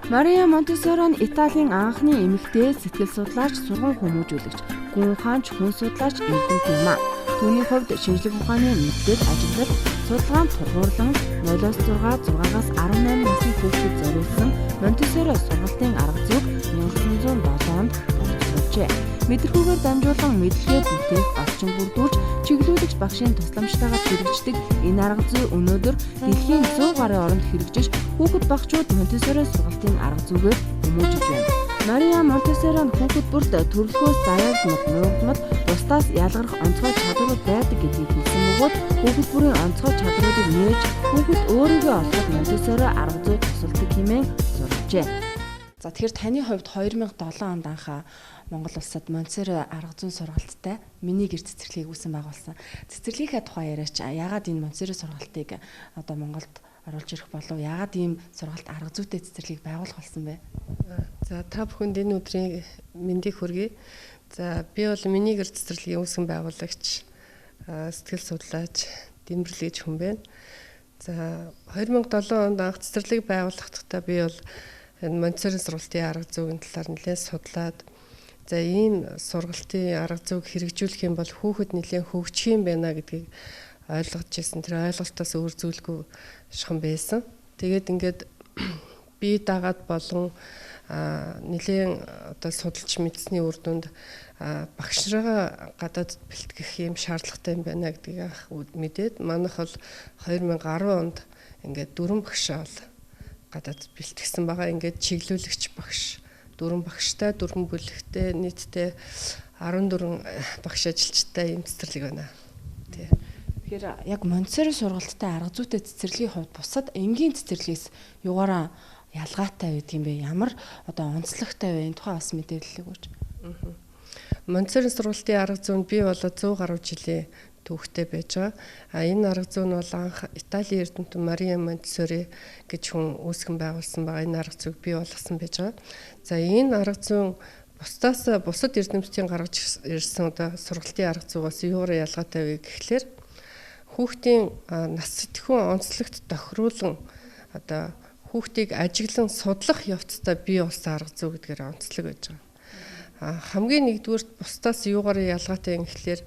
Мария Монтессори нь Италийн анхны эмэгтэй сэтгэл судлаач, сурган хүмүүжүүлэгч, гүн ухаанч, хүн судлаач, эрдэмтэн юм а. Түүний хувьд шинжлэх ухааны мэдлэг, ажиглал, судалгаанд тургуурлан 0-6, 6-аас 18 насны хүүхдэд зориулсан Монтессори сургалтын арга зүйг 1907 онд боловсруулжээ. Мэдрэхүйгээр дамжуулан мэдлэгээ бүтээх, орчин бүрдүүлж, чиглүүлэгч багшийн тусламжтайгаар хэрэгждэг энэ арга зүй өнөөдөр дэлхийн 100 гаруй оронд хэрэгжиж, хүүхэд багчууд Монтессори сургалтын арга зүгээр хүмүүжиж байна. Мария Монтессори нь хүүхэд бүрт төрөлхөөс заяагдмал, нуугдмал, бусдаас ялгарх онцгой чадварууд байдаг гэдгийг хэлсэн бөгөөд хүүхэд бүрийн онцгой чадваруудыг нээж, хүүхэд өөрийгөө олоход Монтессори арга зүй тусалдаг хэмээн зуржээ. За, тэгэхээр таны хувьд 2007 онд анх Монгол улсад Монтессори арга зүйн сургалттай миний гэр цэцэрлэгийг үүсгэн байгуулсан. Цэцэрлэгийнхээ тухай яриач. Яагаад энэ Монтессори сургалтыг одоо Монголд оруулж ирэх болов? Яагаад ийм сургалт арга зүйтэй цэцэрлэгийг байгуулах болсон бэ? За, та бүхэнд энэ өдрийн мэндийг хүргэе. За, би бол миний гэр цэцэрлэгийн үүсгэн байгуулагч, сэтгэл судлаач Дэмбэрлэг гэж хүн байна. За, 2007 онд анх цэцэрлэг байгуулахдаа би бол энэ Монтессори сургалтын арга зүйн талаар нэлээд судлаад, за, ийм сургалтын арга зүйг хэрэгжүүлэх юм бол хүүхэд нэлээд хөгжих юм байна гэдгийг ойлгож ирсэн. Тэр ойлголтоос өөр зүйлгүй шхан байсан. Тэгээд ингээд би дагаад болон нэлээд одоо судалж мэдсэний үр дүнд багш нараа гадаадд бэлтгэх юм шаардлагатай юм байна гэдгийг анх мэдээд, манайх бол 2010 онд ингээд дөрвөн багшаа бол гадаадд бэлтгэсэн байгаа. Ингээд чиглүүлэгч багш дөрвөн багштай, дөрвөн бүлэгтэй, нийтдээ 14 багш ажилчтай юм цэцэрлэг байна. Тий. Тэгэхээр яг Монтессори сургалттай арга зүйтэй цэцэрлэгийн хувьд бусад энгийн цэцэрлэгээс юугаараа ялгаатай байдаг юм бэ? Ямар одоо онцлогтой вэ? Энэ тухай бас мэдээлэл өгөөч. Монтессори сургалтын арга зүй нь бий болоод 100 гаруй жилийн түүхтэй байж байгаа. А энэ арга зүй нь бол анх Италийн эрдэмтэн Мария Монтессори гэж хүн үүсгэн байгуулсан байгаа. Энэ арга зүйг бий болгосон байж байгаа. За, энэ арга зүйн бусдаас, бусад эрдэмтдийн гаргаж ирсэн одоо сургалтын арга зүйгээс юугаар ялгаатай вэ гэхлээр хүүхдийн нас сэтгхүүн онцлогт тохируулан одоо хүүхдийг ажиглан судлах явцдаа бий болсон арга зүй гэдгээр онцлог байж байгаа. Хамгийн нэгдүгüрт бусдаас юугаар ялгаатай юм гэхлээр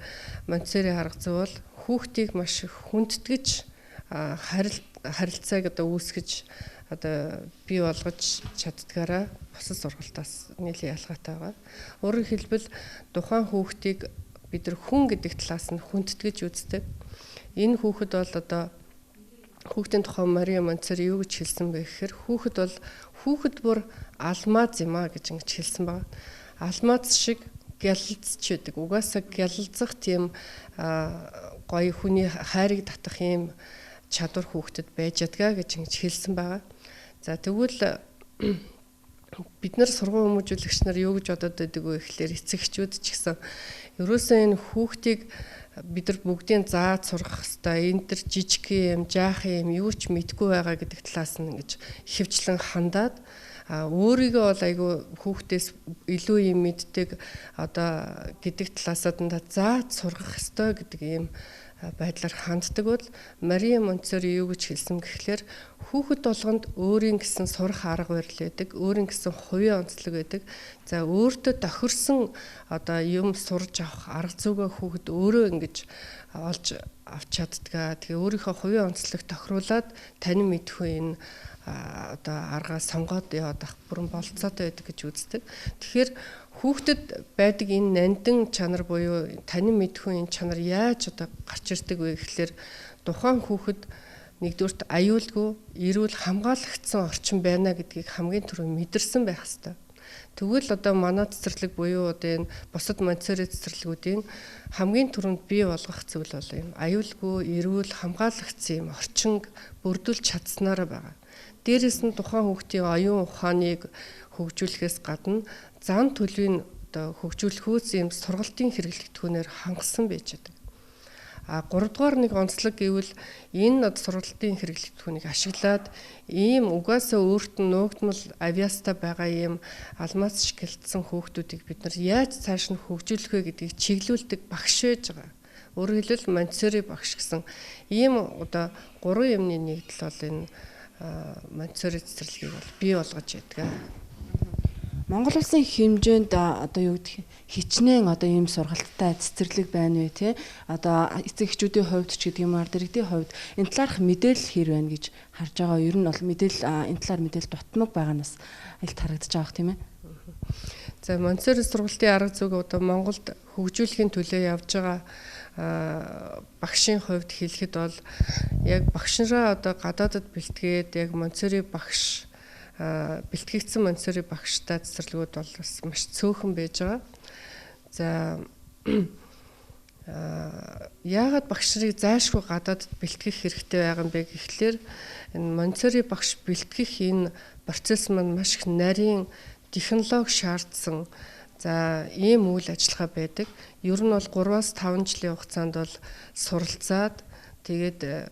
Монтессори арга зүй бол хүүхдийг маш их хүндэтгэж, харилцааг одоо үүсгэж, одоо бий болгож чаддгаараа бусад сургалтаас нэлээд ялгаатай байгаа. Өөрөөр хэлбэл, тухайн хүүхдийг бид нар хүн гэдэг талаас нь хүндэтгэж үздэг. Энэ хүүхэд бол одоо хүүхдийн тухай Мария Монтессори юу гэж хэлсэн бэ гэхээр хүүхэд бол хүүхэд бүр алмаз юм а гэж ингэж хэлсэн байна. Алмаз шиг гялалзч байдаг. Угаасаа гялалзах тийм гоё хүний хайрыг татах юм чадвар хүүхдэд байж ядгаа гэж ингэж хэлсэн байгаа. За, тэгвэл бид нар сургууль хүмүүжүүлэгч нар юу гэж бодоод байдаг вэ гэхлээр эцэг эхчүүд ч гэсэн ерөөсөө энэ хүүхдийг бид нар бүгдийн зааж сургах хэвээр, энэ төр жижиг юм, жаахан юм, юу ч мэдгүй байгаа гэдэг талаас нь ингэж ихэвчлэн хандаад, өөрийгөө бол айгүй хүүхдээс илүү юм мэддэг одоо гэдэг талаасаа дандаа зааж сургах ёстой гэдэг ийм байдлаар ханддаг бол Мария Монтессори юу гэж хэлсэн гэхлээр хүүхэд болгонд өөрийн гэсэн сурах арга барил байдаг, өөрийн гэсэн хувийн онцлог байдаг. За, өөртөө тохирсон одоо юм сурж авах арга зүгээ хүүхэд өөрөө ингэж олж авч чаддгаа. Тэгээ өөрийнхөө хувийн онцлог тохируулаад танин мэдхүй энэ одоо аргаа сонгоод яваад ах бүрэн болцоотой байдаг гэж үздэг. Тэгэхээр хүүхдэд байдаг энэ нандин чанар буюу танин мэдхүй энэ чанар яаж одоо гарч ирдэг вэ гэхлээр тухайн хүүхэд нэгдүгüрт аюулгүй, эрүүл, хамгаалагдсан орчин байна гэдгийг хамгийн түрүүнд мэдэрсэн байх ёстой. Тэгвэл одоо манай цэцэрлэг буюу одоо энэ бусад Монтессори цэцэрлэгүүдийн хамгийн түрүүнд бий болгох зүйл бол юм аюулгүй, эрүүл, хамгаалагдсан юм орчинг бүрдүүлж чадсанараа байгаа. Дээрээс нь тухайн хүүхдийн оюун ухааныг хөгжүүлэхээс гадна зан төлөвийг одоо хөгжүүлэхүүц юм сургалтын хэрэглэгдэхүүнээр хангасан байж байдаг. А гуравдугаар нэг онцлог гэвэл энэ сургалтын хэрэглэгдэхүүнийг ашиглаад ийм угаасаа өөрт нь нуугдмал авиастай байгаа ийм алмаз шигэлдсэн хүүхдүүдийг бид нар яаж цааш нь хөгжүүлэх вэ гэдгийг чиглүүлдэг багш байж байгаа. Өөрөөр хэлбэл, Монтессори багш гэсэн ийм одоо гурван юмны нэгдэл бол энэ Монтессори цэцэрлэгийг бол бий болгож яадаг. Монгол улсын хэмжээнд одоо юу гэдэг хичнээн одоо ийм сургалттай цэцэрлэг байна вэ те? Одоо эцэг эхчүүдийн хувьд ч гэдэг юм уу, ард иргэдийн хувьд энэ талаарх мэдээлэл хэр байна гэж харж байгаа. Ер нь бол мэдээлэл энэ талаар мэдээлэл дутмаг байгаа нь бас илт харагдаж байгаа тийм ээ. За, Монтессори сургалтын арга зүйг одоо Монголд хөгжүүлэхийн төлөө явж байгаа багшийн хувьд хэлэхэд бол яг багш нараа одоо гадаадад бэлтгээд яг Монтессори багш бэлтгэгдсэн Монтессори багштай цэцэрлэгүүд бол бас маш цөөхөн байж байгаа. За, яагаад багш нарыг зайлшгүй гадаадд бэлтгэх хэрэгтэй байгаа юм бэ гэхлээр энэ Монтессори багш бэлтгэх энэ процесс маань маш их нарийн технологи шаардсан, за, ийм үйл ажиллагаа байдаг. Ер нь бол 3-аас 5 жилийн хугацаанд бол суралцаад, тэгээд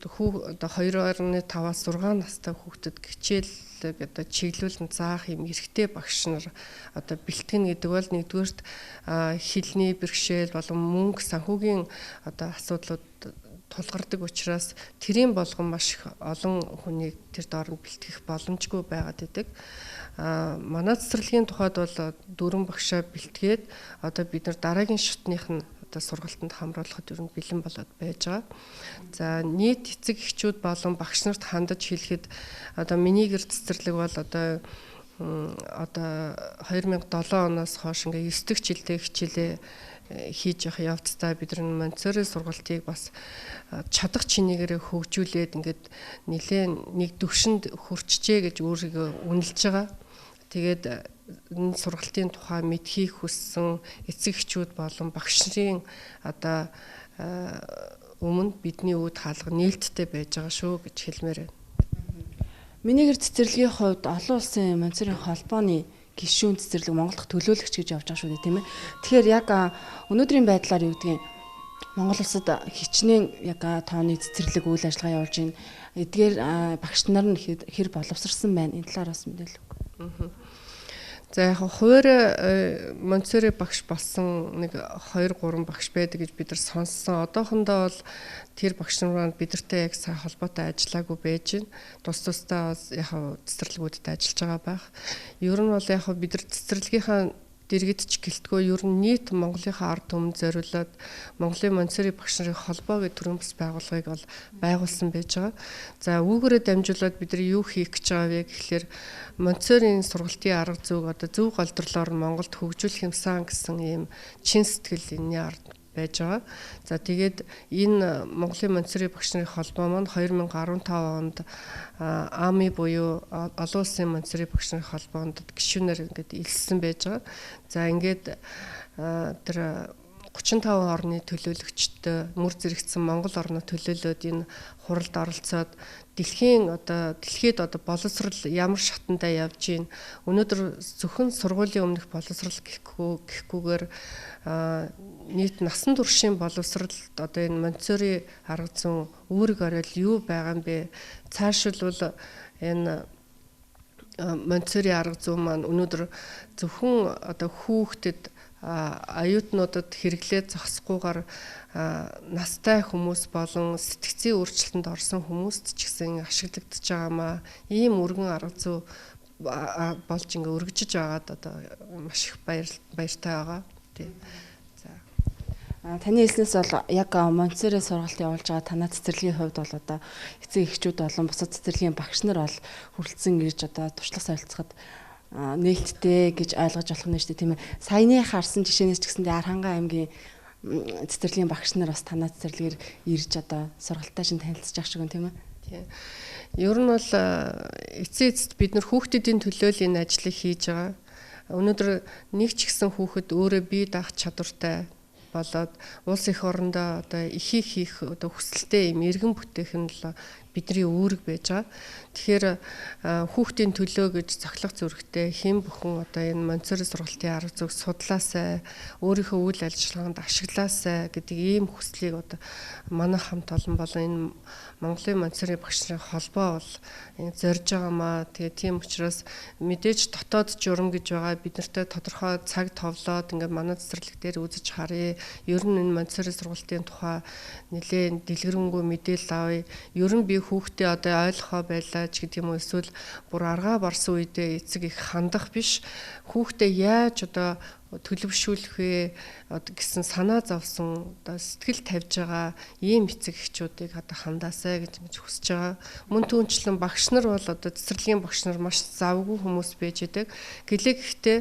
одоо 2.5-аас 6 настай хүүхдэд хичээл одоо чиглүүлэн заах юм эрэгтэй багш нар одоо бэлтгэнэ гэдэг бол нэгдүгээрт хэлний бэрхшээл болон мөнгө санхүүгийн одоо асуудлууд тулгардаг учраас тэрийн болгон маш их олон хүнийг тэр доор нь бэлтгэх боломжгүй байгаад идэг. Манай цэцэрлэгийн тухайд бол 4 багшаа бэлтгээд одоо бид нар дараагийн шатных нь одоо сургалтанд хамруулахад ер нь бэлэн болоод байж байгаа. За, нийт эцэг эхчүүд болон багш нарт хандаж хэлэхэд одоо миний гэр цэцэрлэг бол одоо 2007 оноос хойш ингээ 9 дэх жилдээ хичээлээ хийж явах явцдаа бид нар Монтессори сургалтыг бас чадах чинийгээрээ хөгжүүлээд ингээд нэлээд нэг төвшөнд хүрчжээ гэж өөрийгөө үнэлж байгаа. Тэгээд энэ сургалтын тухай мэдхийг хүссэн эцэг эхчүүд болон багш нарын одоо өмнө бидний үүд хаалга нээлттэй байж байгаа шүү гэж хэлмээр байна. Миний гэр цэцэрлэгийн хувьд олон улсын Монтессори холбооны гишүүн цэцэрлэг, Монгол дахь төлөөлөгч гэж явж байгаа шүү дээ, тийм ээ. Тэгэхээр яг өнөөдрийн байдлаар юу гэдгийг Монгол улсад хичнээн яг тооны цэцэрлэг үйл ажиллагаа явуулж байна. Эдгээр багш нар нь хэр боловсрсан байна? Энэ талаар бас мэдээлэл өг. За, яг хуваарь Монтессори багш болсон нэг 2 3 багш байдаг гэж бид нар сонссон. Одоохондоо бол тэр багш нар маань бидэртэй яг сайн холбоотой ажиллаагүй байж байна. Тус тусдаа яг цэцэрлэгүүдэд ажиллаж байгаа байх. Ер нь бол яг бид нар цэцэрлэгийнхаа дэргэд ч гэлтгөө ер нь нийт Монголынхаа ард түмэнд зориулаад Монголын Монтессори багш нарын холбоо гэдэг төрийн бас байгууллагыг бол байгуулсан байж байгаа. За, үүгээрээ дамжуулаад бид нар юу хийх гэж байгаа вэ гэхлээр Монтессорийн сургалтын арга зүйг одоо зөв голдрлоор Монголд хөгжүүлэх юмсан гэсэн ийм чин сэтгэл энэний ард байж байгаа. За, тэгээд энэ Монголын Монтессори багш нарын холбоо маань 2015 онд АМИ буюу олон улсын Монтессори багш нарын холбоонд гишүүнээр ингээд элссэн байж байгаа. За, ингээд тэр 35 орны төлөөлөгчтэй мөр зэрэгцсэн Монгол орноо төлөөлөөд энэ хуралд оролцоод дэлхийн одоо дэлхийд одоо боловсрал ямар шатандаа явж гин, өнөөдөр зөвхөн сургуулийн өмнөх боловсрал гэхгүйгээр нийт насан туршийн боловсралд одоо энэ Монтессори арга зүйн үүрэг оройл юу байгаа юм бэ? Цаашилбал энэ Монтессори арга зүйн маань өнөөдөр зөвхөн одоо хүүхдэд, оюутнуудад хэрэглээ зогсохгүйгээр настай хүмүүс болон сэтгцийн өөрчлөлтөнд орсон хүмүүст ч гэсэн ашиглагдаж байгаамаа. Ийм өргөн арга зүй болж ингээ өргөжиж байгаад одоо маш их баяртай байгаа. Тийм. За. Таны хэлснээс бол яг Монтессори сургалт явуулж байгаа танай цэцэрлэгийн хувьд бол одоо эцэг эхчүүд болон бусад цэцэрлэгийн багш нар бол хүрэлцэн ирж одоо туршлага солилцоход нээлттэй гэж ойлгож болох нь шүү дээ, тийм ээ. Саяны харсан жишээнээс ч гэсэндээ Архангай аймгийн цэцэрлэгийн багш нар бас танай цэцэрлэгээр ирж одоо сургалтаа шин танилцж байгаа шиг юм, тийм ээ. Тийм. Ер нь бол эцсийн эцэст бид нар хүүхдүүдийн төлөө л энэ ажлыг хийж байгаа. Өнөөдөр нэг ч гэсэн хүүхэд өөрөө бие даах чадвартай болоод улс эх орондоо одоо ихийг хийх одоо хүсэлтэй юм иргэн бүтээх нь л бидний үүрэг байж байгаа. Тэгэхээр хүүхдийн төлөө гэж цохилох зүрхтэй хэн бүхэн одоо энэ Монтессори сургалтын арга зүйг судлаасай, өөрийнхөө үйл ажиллагаанд ашиглаасай гэдэг ийм хүслийг одоо манай хамт олон болон энэ Монголын Монтессори багш нарын холбоо бол зорж байгаамаа. Тэгээ тийм учраас мэдээж дотоод журам гэж байгаа, бид нартай тодорхой цаг товлоод ингээд манай цэцэрлэг дээр үзэж харъя. Ер нь энэ Монтессори сургалтын тухай нэлээд дэлгэрэнгүй мэдээлэл авъя. Ер нь би эцэг хүүхдээ одоо ойлгохоо байлаа ч гэдэг юм уу, эсвэл бүр аргаа барсан үедээ эцэг их хандах биш, хүүхдээ яаж одоо төлөвшүүлэх вэ гэсэн санаа зовсон одоо сэтгэл тавьж байгаа ийм эцэг эхчүүдийг одоо хандаасай гэж ингэж хүсэж байгаа. Мөн түүнчлэн багш нар бол одоо цэцэрлэгийн багш нар маш завгүй хүмүүс байж идэг. Гэлээ гэхдээ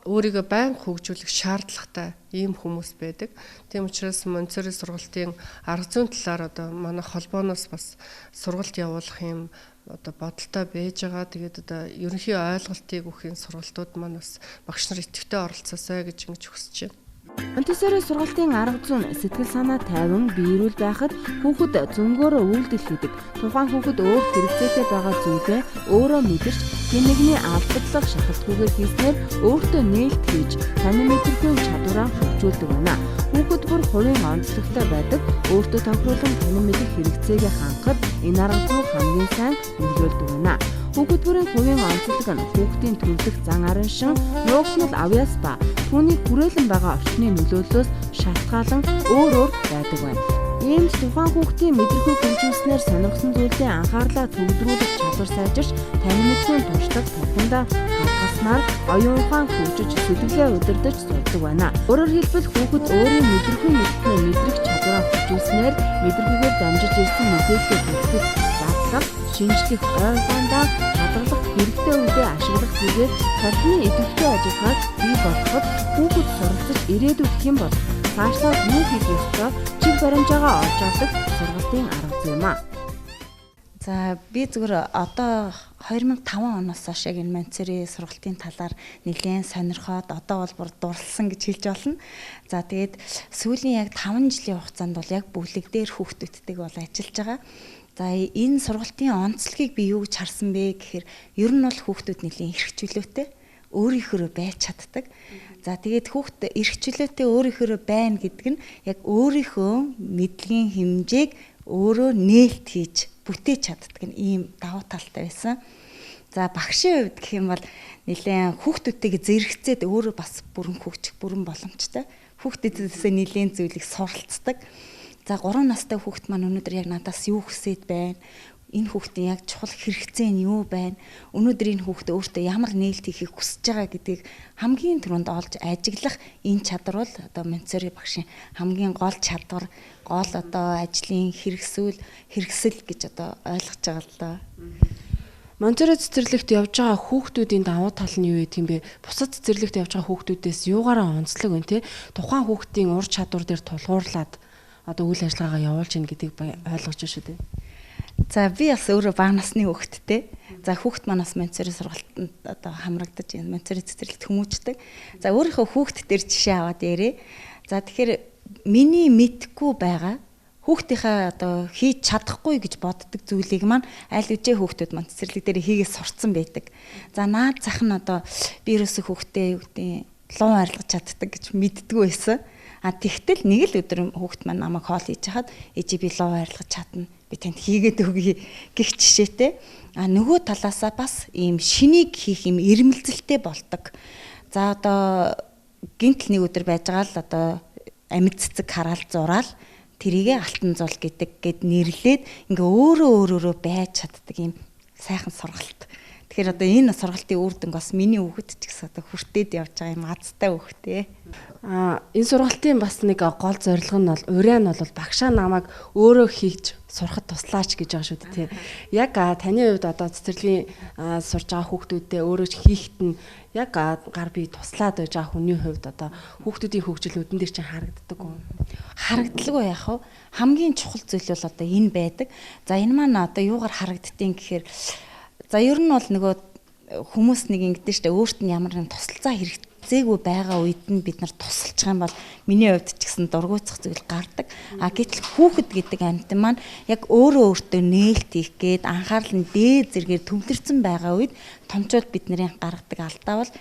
өөрийгөө байнга хөгжүүлэх шаардлагатай ийм хүмүүс байдаг. Тийм учраас Монтессори сургалтын арга зүйн талаар одоо манай холбооноос бас сургалт явуулах юм одоо бодолтой байж байгаа. Тэгээд одоо ерөнхий ойлголтыг өгөх энэ сургалтууд маань бас багш нар идэвхтэй оролцоосай гэж ингэж хүсэж байна. Монтессори сургалтын арга зүйн сэтгэл санаа тайван биерүүл байхад хүүхэд зөнгөөрөө үйлдэл хийдэг. Тухайн хүүхэд өөрт хэрэгцээтэй байгаа зүйлээ өөрөө мэдэрч хэн нэгний алдадлага шахалтгүйгээр хийснээр өөртөө нээлт хийж танин мэдрэхүйн чадвараа хөгжүүлдэг байна. Хүүхэд бүр хувийн онцлогтой байдаг. Өөртөө тохируулан танин мэдэх хэрэгцээгээ хангахад энэ арга зүй хамгийн сайн нөлөөлдөг байна. Хүүхэд бүрийн хувийн онцлог нь хүүхдийн төрөлх зан араншин, нуугдмал авьяас ба түүний хүрээлэн байгаа орчны нөлөөллөөс шалтгаалan өөр өөр байдаг байна. Иймд тухайн хүүхдийн мэдрэхүй хөгжүүлснээр сонирхсон зүйлдээ анхаарлаа төвлөрүүлэх чадвар сайжирч, танин мэдхүйн туршлага тархиндаа хадгалснаар оюун ухаан хөгжиж, сэтгэлээ удирдах сурдаг байна. Өөрөөр хэлбэл хүүхэд өөрийн мэдрэхүй мэдхүйн мэдрэх чадвараа хөгжүүлснээр мэдрэхүйгээр дамжиж ирсэн мэдээллээ бүртгэх, задлах, шинжлэх, ой ухаандаа хадгалах хэрэгтэй үедээ ашиглах зэргээр тархины идэвхтэй ажиллагааг бий болгоход хүүхэд суралцаж ирээдүйд хэн болох, цаашлаад юу хийх ёстой чиг баримжаагаа олж авдаг сургалтын арга зүй юм а. За би зүгээр одоо 2005 оноос хойш яг энэ Монтессори сургалтын талаар нэлээд сонирхоод одоо бол бүр дурлсан гэж хэлж болно. За тэгээд сүүлийн яг 5 жилийн хугацаанд бол яг бүлэг дээр хүүхдүүдтэйг бол ажиллаж байгаа. За энэ сургалтын онцлогийг би юу гэж харсан бэ гэхээр ер нь бол хүүхдүүд нэлээд эрх чөлөөтэй өөрийнхөөрөө байж чаддаг. За тэгээд хүүхд эрх чөлөөтэй өөрийнхөөрөө байна гэдэг нь яг өөрийнхөө мэдлэгийн хэмжээг өөрөө нээлт хийж бүтээж чаддаг нь ийм давуу талтай байсан. За багшийн хувьд гэх юм бол нэлээд хүүхдүүдтэйг зэрэгцээд өөрөө бас бүрэн хөгжих бүрэн боломжтой. Хүүхдүүдээсээ нэлээд зүйлийг суралцдаг. За 3 настай хүүхд маань өнөөдөр яг надаас юу хүсээд байна? Энэ хүүхдийн яг чухал хэрэгцээ нь юу байна? Өнөөдөр энэ хүүхд өөртөө ямар нээлт хийхийг хүсэж байгаа гэдгийг хамгийн түрүүнд олж ажиглах энэ чадвар бол одоо Монтессори багшийн хамгийн гол чадвар, гол одоо ажлын хэрэгсэл гэж одоо ойлгож байгаа л доо. Монтессори цэцэрлэгт явж байгаа хүүхдүүдийн давуу тал нь юу гэдэг юм бэ? Бусад цэцэрлэгт явж байгаа хүүхдүүдээс юугаараа онцлог вэ те? Тухайн хүүхдийн ур чадвар дээр тулгуурлаад одоо үйл ажиллагаагаа явуулж гин гэдгийг ойлгож байна шүү дээ. За би бас өөрөө бага насны хүүхэдтэй. За хүүхэд манаас Монтессори сургалтанд одоо хамрагдаж энэ Монтессори цэцэрлэгт хүмүүждэг. За өөрийнхөө хүүхэд дээр жишээ аваад ярэ. За тэгэхээр миний мэдхгүй байгаа хүүхдийнхээ одоо хийж чадахгүй гэж боддог зүйлийг маань аль хэдийн хүүхдүүд маань цэцэрлэг дээр хийгээ сурцсан байдаг. За наад зах нь одоо би ерөөсөө хүүхдээ юу гэдэг луун арилгаж чаддаг гэж мэддэггүй байсан. А тэгтэл нэг л өдөр хүүхд маань намайг хоол хийж хахад ээжээ би луун арилгаж чадна. Би танд хийгээд өгье гэх жишээтэй. А нөгөө талаасаа бас ийм шинийг хийх юм эрмэлзэлтэй болдог. За одоо гинтл нэг өдөр байж байгаа л одоо амьд цэцэг хараал зураал тэрийгэ алтан зул гэдэг гэд нэрлээд ингээ өөрөө өөрөөрөө байж чаддаг юм сайхан сургалт. Тэгэхээр одоо энэ сургалтын үр дүнг бас миний хүүхэд ч гэсэн одоо хүртээд явж байгаа юм азтай хүүхдээ. Энэ сургалтын бас нэг гол зорилго нь бол ураа нь бол багшаа намайг өөрөө хийж сурахад туслаач гэж байгаа шүү дээ, тий. Яг таны хувьд одоо цэцэрлэгийн сурж байгаа хүүхдүүдэд өөрөө хийхэд нь яг гар бие туслаад байж байгаа хүний хувьд одоо хүүхдүүдийн хөгжил нүдэн дээр чинь харагддаг уу? Харагдalгүй яах вэ? Хамгийн чухал зүйл бол одоо энэ байдаг. За энэ маань одоо юугаар харагддیں гэхээр за ер нь бол нөгөө хүмүүс нэг ингэдэж штэ өөрт нь ямар нэгэн тусалцаа хэрэгцээгүй байгаа үед нь бид нар тусалчих юм бол миний хувьд ч гэсэн дургуйцах зүйл гардаг. А гэтэл хүүхэд гэдэг амьтан маань яг өөрөө өөртөө нээлт хийх гээд анхаарал нь дээд зэргээр төвлөрсөн байгаа үед томчууд бидний гаргадаг алдаа бол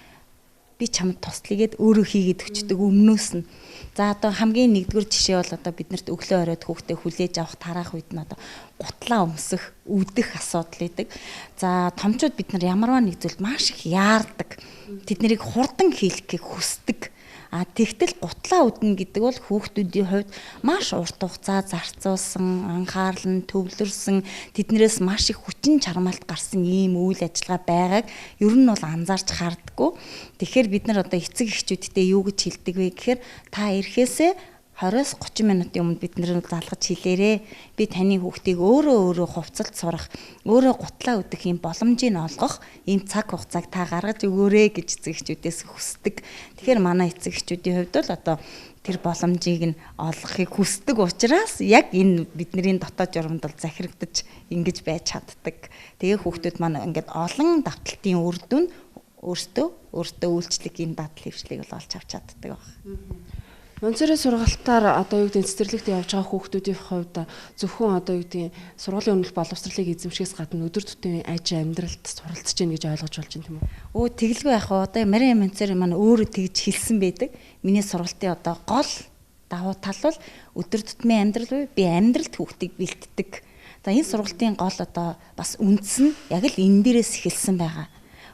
би чамд туслая гэд өөрөө хийгээд өчтдөг өмнөөс нь. За одоо хамгийн нэгдүгээр жишээ бол одоо биднэрт өглөө оройд хүүхдээ хүлээж авах тараах үед нь одоо гутлаа өмсөх, үдэх асуудал идэг. За томчууд бид нар ямарваа нэг зүйлд маш их яардаг. Тэд нарыг хурдан хийлгэхийг хүсдэг. А тэгтэл гутлаа үднэ гэдэг бол хүүхдүүдийн хувьд маш урт хугацаа зарцуулсан, анхаарал нь төвлөрсөн, тэднэрээс маш их хүчин чармаалт гарсан ийм үйл ажиллагаа байгааг ер нь бол анзаарч хардггүй. Тэгэхээр бид нар одоо эцэг эхчүүдтэй юу гэж хэлдэг вэ гэхээр та ирэхээсээ 20-30 минутын өмнө бид нэр залгаж хэлээрээ. Би таны хүүхдийг өөрөө өөрөө хувцалт сурах, өөрөө гутлаа үдэх юм боломжийг олгох ийм цаг хугацааг та гаргаж өгөөрэй гэж эцэг эхчүүдээс хүсдэг. Тэгэхээр манай эцэг эхчүүдийн хувьд бол одоо тэр боломжийг нь олгохыг хүсдэг учраас яг энэ бидний дотоод журамд бол захирагдаж ингэж байж чаддаг. Тэгээ хүүхдүүд маань ингээд олон давталтын үр дүн өөртөө өөртөө үйлчлэг энэ дадал хөвшлийг бол олж авч чаддаг баг. Монтессори сургалтаар одоо юу гэдэг цэцэрлэгт явж байгаа хүүхдүүдийн хувьд зөвхөн одоо юу гэдэг сургуулийн өмнөх боловсролыг эзэмшихээс гадна өдөр тутмын аж амьдралд суралцж гин гэж ойлгож болж байна тийм үү? Өө тэгэлгүй яах вэ? Одоо Мария Монтессори маань өөрөө тэгж хэлсэн байдаг. Миний сургалтын одоо гол давуу тал бол өдөр тутмын амьдрал буюу би амьдралд хүүхдийг бэлтдэг. За энэ сургалтын гол одоо бас үндс нь яг л энэ дээрээс эхэлсэн байгаа.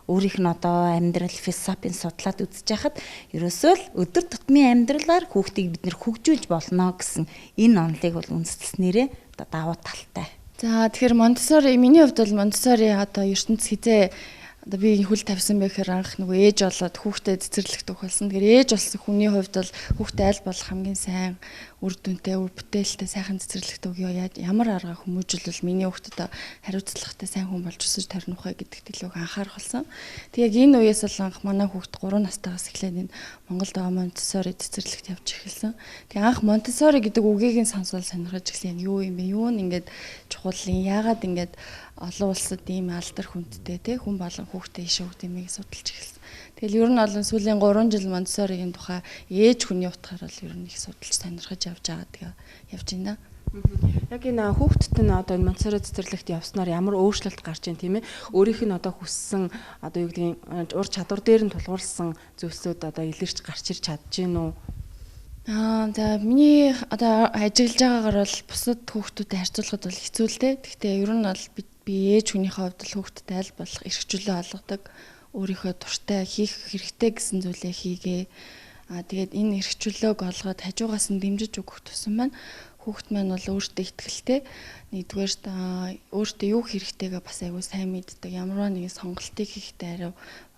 Өөрийнх нь одоо амьдрал философийн судлаад үзэж хахад ерөөсөө л өдөр тутмын амьдралаар хүүхдийг бид нэр хөгжүүлж болно гэсэн энэ онолыг бол үндэслэснээрээ одоо давуу талтай. За тэгэхээр Монтессори миний хувьд бол Монтессори одоо ертөнц хизээ одоо би хөл тавьсан бэ гэхээр анх нөгөө ээж болоод хүүхдэд цэцэрлэгт өгөх болсон. Тэгэхээр ээж болсон хүний хувьд бол хүүхдэд аль болох хамгийн сайн үр дүнтэй, үр бүтээлтэй сайхан цэцэрлэгт өгөө. Ямар арга хүмүүжүүлвэл миний хүүхд одоо хариуцлагатай сайн хүн болж өсөж тарнах вэ гэдэгт илүү анхаарах болсон. Тэг яг энэ үеэс л анх манай хүүхд 3 настайгаас эхлээд энэ Монголд байгаа Монтессори цэцэрлэгт явж эхэлсэн. Тэг анх Монтессори гэдэг үгийг нь сонсвол сонирхож эхэлсэн. Юу юм бэ? Юу нь ингээд чухал юм? Яагаад ингээд олон улсад ийм алдар хүндтэй те хүн болон хүүхдээ иш өгд юмыг судалж эхэлсэн. Тэгэл ер нь бол сүүлийн 3 жил Монтессоригийн тухай ээж хүний утгаар бол ер нь их судалж сонирхож явж байгаа тэгээ явж байна. Яг энэ хүүхдэд нь одоо энэ Монтессори цэцэрлэгт явснаар ямар өөрчлөлт гарч ийн тийм ээ? Өөрийнх нь одоо хүссэн одоо юу гэдгийг ур чадвар дээр нь тулгуурласан зүйлсүүд одоо илэрч гарч ирч чадж гин үү? За миний одоо ажиглаж байгаагаар бол бусад хүүхдүүдэд харьцуулахад бол хэцүү л дээ. Гэхдээ ер нь бол би ээж хүнийхээ хувьд л хүүхдэд аль болох эрх чөлөө олгодог. Өөрийнхөө дуртай хийх хэрэгтэй гэсэн зүйлээ хийгээ. Тэгээд энэ эрх чөлөөг олгоод хажуугаас нь дэмжиж өгөх тусам маань хүүхд маань бол өөртөө ихтгэлтэй. Нэгдүгээрт өөртөө юу хэрэгтэйгээ бас айгүй сайн мэддэг. Ямарваа нэгэн сонголтыг хийхдээ арай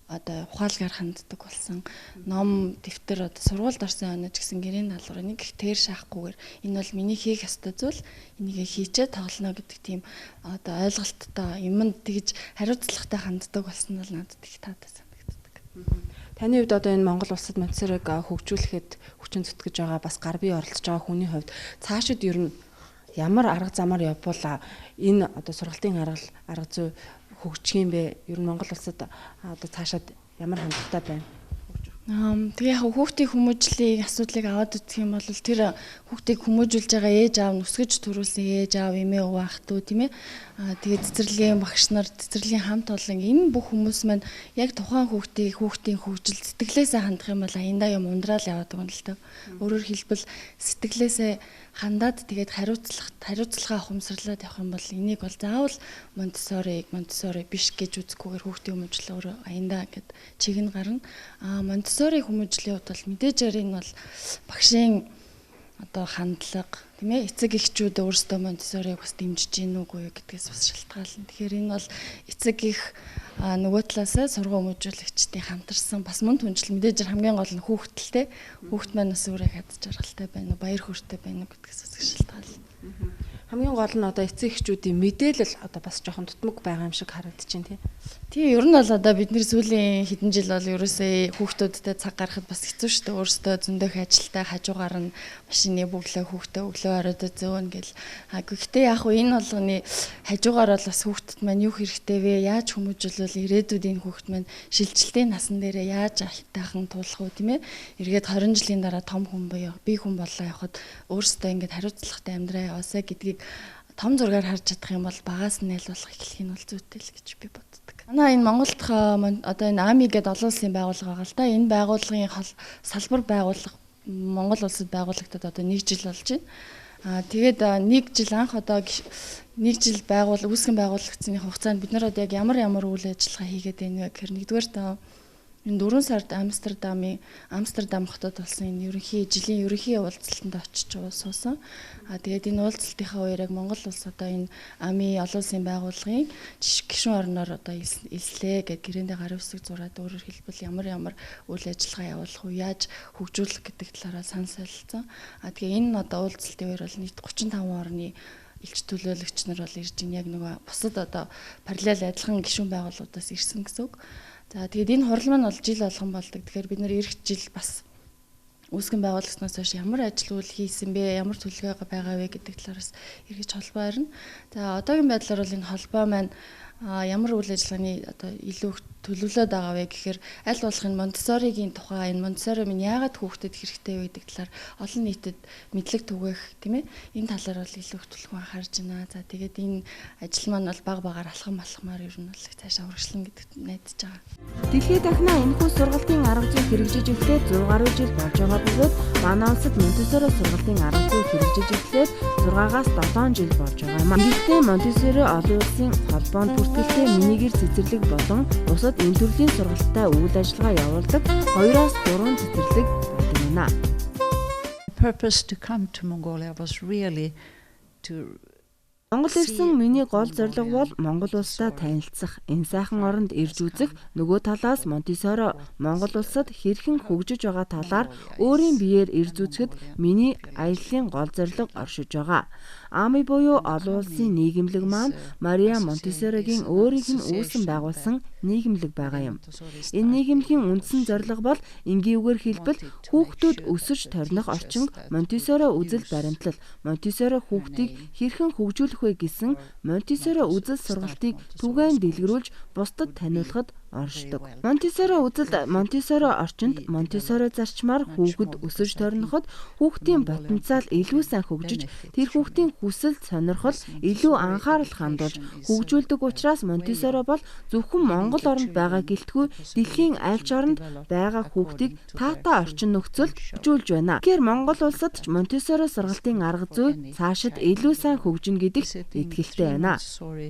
одоо ухаалгаар ханддаг болсон. Ном, дэвтэр одоо сургуульд орсон оноо ч гэсэн гэрийн даалгаврыг нэг их тэр шаахгүйгээр энэ бол миний хийх ёстой зүйл, энийг хийчээ тоглоно гэдэг тийм одоо ойлголттой юмд тэгж хариуцлагатай ханддаг болсон нь бол надад их таатай санагддаг. Таны хувьд одоо энэ Монгол улсад Монтессориг хөгжүүлэхэд хүчин зүтгэж байгаа бас гар бие оролцож байгаа хүний хувьд цаашид ер нь ямар арга замаар явбал энэ одоо сургалтын арга зүй хөгжих юм бэ? Ер нь Монгол улсад одоо цаашаад ямар хандлагатай байна? Тэгээ яг хүүхдийн хүмүүжлийн асуудлыг аваад үзэх юм бол тэр хүүхдийг хүмүүжүүлж байгаа ээж аав нь өсгөж төрүүлсэн ээж аав, эмээ өвөө ах дүү тийм ээ. Тэгээ цэцэрлэгийн багш нар, цэцэрлэгийн хамт олон энэ бүх хүмүүс маань яг тухайн хүүхдийн хөгжил сэтгэлээсээ хандах юм бол аяндаа юм ундраал яваад байгаа юм л даа. Өөрөөр хэлбэл сэтгэлээсээ хандаад тэгээд хариуцлагаа ухамсарлаад явах юм бол энийг бол заавал Монтессори биш гэж үзэхгүйгээр хүүхдийн хүмүүжил өөрөө аяндаа гэд чиг нь гарна. Монтессори хүмүүжлийн хувьд бол мэдээж энэ бол багшийн одоо хандлага тийм ээ эцэг эхчүүд өөрсдөө Монтессориг бас дэмжиж гин үгүй юу гэдгээс бас шалтгаална. Тэгэхээр энэ бол эцэг их нөгөө талаасаа сургууль хүмүүжүүлэгчдийн хамтарсан бас мөн түнжил мэдээж хамгийн гол нь хүүхдэлтэй. Хүүхд маань бас өөрөө хад жаргалтай байна уу, баяр хөөртэй байна уу гэдгээс бас шалтгаална. Хамгийн гол нь одоо эцэг эхчүүдийн мэдээлэл одоо бас жоохон тутмаг байгаа юм шиг харагдаж байна тий. Тий, ер нь бол одоо бид нэр сүүлийн хэдэн жил бол ерөөсөө хүүхдүүдтэй цаг гаргахад бас хэцүү шүү дээ. Өөрсдөө зөндөх ажилтай хажуугаар нь машины бүглөө хүүхдээ өглөө оройдоо зөөнө гэл. Гэхдээ яг хуу энэ болгоны хажуугаар бол бас хүүхдэд маань юу хэрэгтэй вэ? Яаж хүмүүжүүлвэл ирээдүйд энэ хүүхд маань шилжилтийн насан дээрээ яаж ахтайхан туулах вэ тийм ээ? Эргээд 20 жилийн дараа том хүн буюу би хүн боллоо явхад өөрсдөө ингээд хариуцлагатай амьдраа яваасаа гэдгийг том зургаар харж чадах юм бол багаас нь аль болох эхлэх нь бол зүйтэй л гэж би боддог. Манай энэ Монголд одоо энэ АМИ гэдэг олон улсын байгууллага байгаа л да. Энэ байгууллагын салбар байгууллага Монгол улсад байгуулагдаад одоо 1 жил болж байна. Тэгээд 1 жил анх одоо 1 жил үүсгэн байгуулагдсаны хугацаанд бид нар одоо яг ямар ямар үйл ажиллагаа хийгээд байна вэ гэхээр нэгдүгээр Энэ 4 сард Амстердам хотод болсон энэ ерөнхий жилийн ерөнхий уулзалтанд очиж суусан. Тэгээд энэ уулзалтынхаа үеэр яг Монгол улс одоо энэ АМИ олон улсын байгууллагын гишүүн орноор одоо элслээ гэд гэрээндээ гарын үсэг зураад, өөрөөр хэлбэл ямар ямар үйл ажиллагаа явуулах уу, яаж хөгжүүлэх гэдэг талаараа санал солилцсон. Тэгээ энэ одоо уулзалтын үеэр бол нийт 35 орны элч төлөөлөгч нар бол ирж ин яг нөгөө бусад одоо параллел адилхан гишүүн байгууллагуудаас ирсэн гэсэн үг. За, тэгээд энэ хурал маань бол жил болгон болдог. Тэгэхээр бид нар ирэх жил бас үүсгэн байгуулагчнаас хойш ямар ажил үйл хийсэн бэ, ямар төлөвлөгөө байгаа вэ гэдэг талаараас эргэж холбоо ярина. За, одоогийн байдлаар бол энэ холбоо маань ямар үйл ажиллагааны одоо илүү төлөвлөөд байгаа вэ гэхээр аль болох энэ Монтессоригийн тухай, энэ Монтессори минь яагаад хүүхдэд хэрэгтэй вэ гэдэг талаар олон нийтэд мэдлэг түгээх, тийм ээ, энэ талаар бол илүү их түлхүү анхаарч байна. За, тэгээд энэ ажил маань бол баг багаар, алхам алхмаар ер нь бол цаашаа үргэлжлэн гэдэгт найдаж байгаа. Дэлхийд дахина энэхүү сургалтын арга зүй хэрэгжиж эхлээд 100 гаруй жил болж байгаа бөгөөд манай улсад Монтессори сургалтын арга зүй хэрэгжиж эхлээд 6-аас 7 жил болж байгаа юм. Гэхдээ Монтессори олон улсын холбоонд бүртгэлтэй миний гэр цэцэрлэг болон бусад энэ төрлийн сургалттай үйл ажиллагаа явуулдаг 2-оос 3 цэцэрлэг байдаг юм аа. Purpose to come to Mongolia was really to Монгол ирсэн миний гол зорилго бол Монгол улстай танилцах, энэ сайхан оронд ирж үзэх, нөгөө талаас Монтессори Монгол улсад хэрхэн хөгжиж байгаа талаар өөрийн биеэр ирж үзэхэд миний аяллын гол зорилго оршиж байгаа. АМИ буюу олон улсын нийгэмлэг маань Мария Монтессоригийн өөрийнх нь үүсэн байгуулсан нийгэмлэг байгаа юм. Энэ нийгэмлэгийн үндсэн зорилго бол, энгийн үгээр хэлбэл, хүүхдүүд өсөж торних орчинг Монтессори үзэл баримтлал, Монтессори хүүхдийг хэрхэн хөгжүүлэх вэ гэсэн Монтессори үзэл сургалтыг түгээн дэлгэрүүлж бусдад таниулахад оршдог. Монтессори үзэл, Монтессори орчинд, Монтессори зарчмаар хүүхэд өсөж торноход хүүхдийн потенциал илүү сайн хөгжиж, тэр хүүхдийн хүсэл сонирхол илүү анхаарал хандуулж хөгжүүлдэг учраас Монтессори бол зөвхөн Монгол оронд байгаа гэлтгүй дэлхийн аль ч оронд байгаа хүүхдийг таатай орчин нөхцөлд хөгжүүлж байна. Тэгэхээр Монгол улсад ч Монтессори сургалтын арга зүй цаашид илүү сайн хөгжинэ гэдэгт итгэлтэй байна.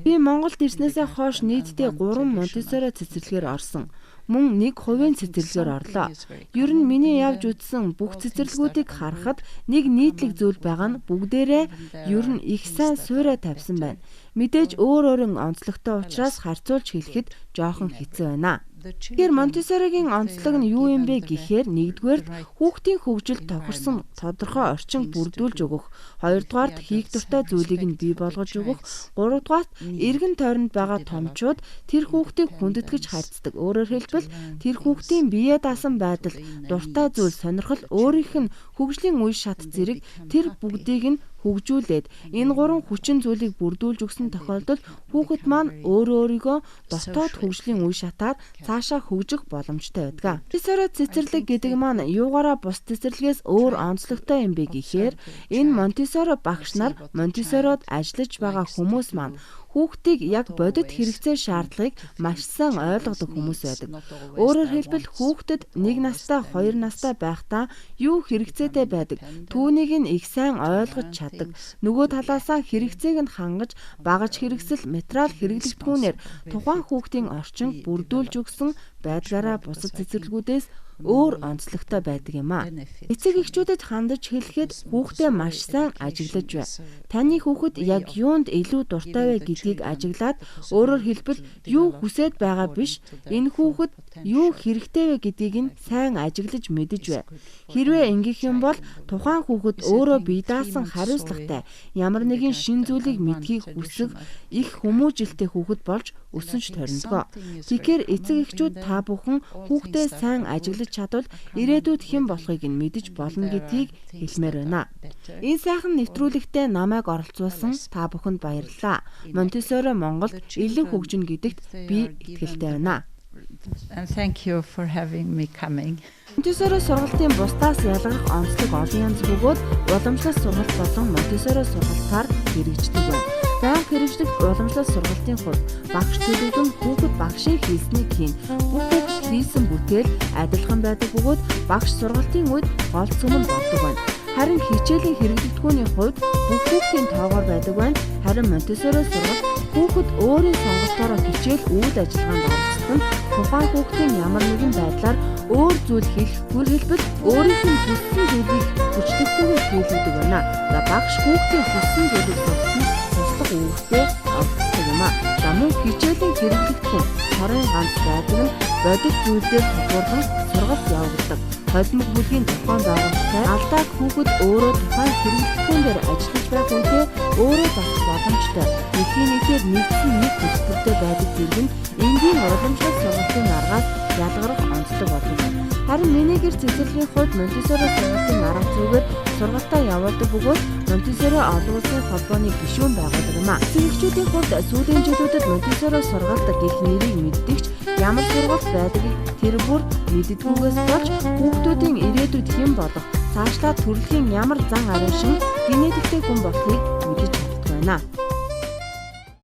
Би Монголд ирснээсээ хойш нийтдээ 3 Монтессори цэцэрлэгээр орсон. Мөн нэг хувийн цэцэрлэгээр орлоо. Ер нь миний явж үзсэн бүх цэцэрлэгүүдийг харахад нэг нийтлэг зүйл байгаа нь бүгдээрээ ер нь их сайн сууриа тавьсан байна. Мэдээж өөр өөрөн онцлогтой учраас харьцуулж хэлэхэд жоохон хэцүү байна. Тэгэхээр Монтессоригийн онцлог нь юу юм бэ гэхээр нэгдүгээрт хүүхдийн хөгжилд тохирсон тодорхой орчин бүрдүүлж өгөх, хоёрдугаарт хийх дуртай зүйлийг нь бий болгож өгөх, гуравдугаарт эргэн тойронд байгаа томчууд тэр хүүхдийг хүндэтгэж харьцдаг. Өөрөөр хэлбэл, тэр хүүхдийн бие даасан байдал, дуртай зүйл, сонирхол, өөрийнх нь хөгжлийн үе шат зэрэг тэр бүгдийг нь хөгжүүлээд энэ гурван хүчин зүйлийг бүрдүүлж өгсөн тохиолдолд хүүхэд маань өөрөө өөрийгөө дотоод хөгжлийн үе шатаар цаашаа хөгжих боломжтой байдаг. Монтессори цэцэрлэг гэдэг маань юугаараа бус цэцэрлэгээс өөр онцлогтой юм бэ гэхээр энэ Монтессори багш нар, Монтессорид ажиллаж байгаа хүмүүс маань хүүхдийг яг бодит хэрэгцээ шаардлагыг маш сайн ойлгодог хүмүүс байдаг. Өөрөөр хэлбэл, хүүхдэд 1 настай, 2 настай байхдаа юу хэрэгцээтэй байдаг, түүнийг нь их сайн ойлгож чаддаг. Нөгөө талаасаа хэрэгцээг нь хангаж, багаж хэрэгсэл, материал хэрэглэгдэхүүнээр тухайн хүүхдийн орчин бүрдүүлж өгсөн байдгаараа бусад цэцэрлэгүүдээс өөр онцлогтой байдаг юм а. Эцэг эхчүүдэд хандаж хэлэхэд хүүхдээ маш сайн ажиглаж бай. Таны хүүхэд яг юунд илүү дуртай вэ гэдгийг ажиглаад, өөрөөр хэлбэл, юу хүсээд байгаа биш, энэ хүүхэд юу хэрэгтэй вэ гэдгийг нь сайн ажиглаж мэдэж бай. Хэрвээ ингэх юм бол тухайн хүүхэд өөрөө бие даасан хариуцлагатай, ямар нэгэн шинэ зүйлийг мэдэхийг хүсэх их хүмүүжилтэй хүүхэд болж өсөж торнодгоо. Тэгэхээр эцэг эхчүүд та бүхэн хүүхдээ сайн ажиглаж чадвал ирээдүйд хэн болохыг нь мэдэж болно гэдгийг хэлмээр байна. Энэ сайхан нэвтрүүлэгтээ намайг оролцуулсан та бүхэнд баярлалаа. Монтессори Монголд илүү хөгжинэ гэдэгт би итгэлтэй байна. And thank you for having me coming. Монтессори сургалтын бусдаас ялгарх онцлог олон янз бөгөөд уламжлалт сургалт болон Монтессори сургалтаар хэрэгждэг байна. Байнга хэрэгжих уламжлалт сургалтын хувьд багш төлөвлөм нь хүүхэд багшийн хийснийг хийнэ. Бүх хүүхэд хийсэн бүтээл адилхан байдаг бөгөөд багш сургалтын үед гол сүм нь болдог байна. Харин хичээлийн хэрэглэгдэхүүний хувьд бүх хүүхдийн тоогоор байдаг байна. Харин Монтессори сургалт хүүхэд өөрийн сонголтоороо хичээл үйл ажиллагаанд оролцох нь тухайн хүүхдийн ямар нэгэн байдлаар өөр зүйл хэлэхгүй хэлбэл өөрийнх нь хүссэн зүйлийг хүчлэгтэйгээр хийлгэдэг байна. За, багш хүүхдийн хүссэн зүйлийг сургах нь туслах үүрэгтэй оролцдог юм а. За, мөн хичээлийн хэрэглэгдэхүүн цорын ганц байдаг нь бодит зүйл дээр тулгуурлан сургалт явагддаг. Холимог бүлгийн зохион байгуулалттай алдааг хүүхэд өөрөө тухайн хэрэглэгдэхүүн дээр ажиллаж байх үедээ өөрөө засах боломжтой. Дэлхийн нийтээр нэгдсэн нэг хөтөлбөртэй байдаг зэрэг нь энгийн уламжлалт сургалтын аргаас ялгарах онцлог болдог. Харин менегер цэцэрлэгийн хувьд Монтессори сургалтын арга зүгээр сургалтаа явуулдаг бөгөөд Монтессори олон улсын холбооны гишүүн байгууллага юм а. Эцэг эхчүүдийн хувьд сүүлийн жилүүдэд Монтессори сургалт гэх нэрийг мэддэг ч ямар сургалт байдгийг тэр бүр мэддэггүйгээс болж хүүхдүүдийн ирээдүйд хэн болох, цаашлаад төрөлхийн ямар зан араншин генетиктэй хүн болохыг мэдэж чаддаггүй байна.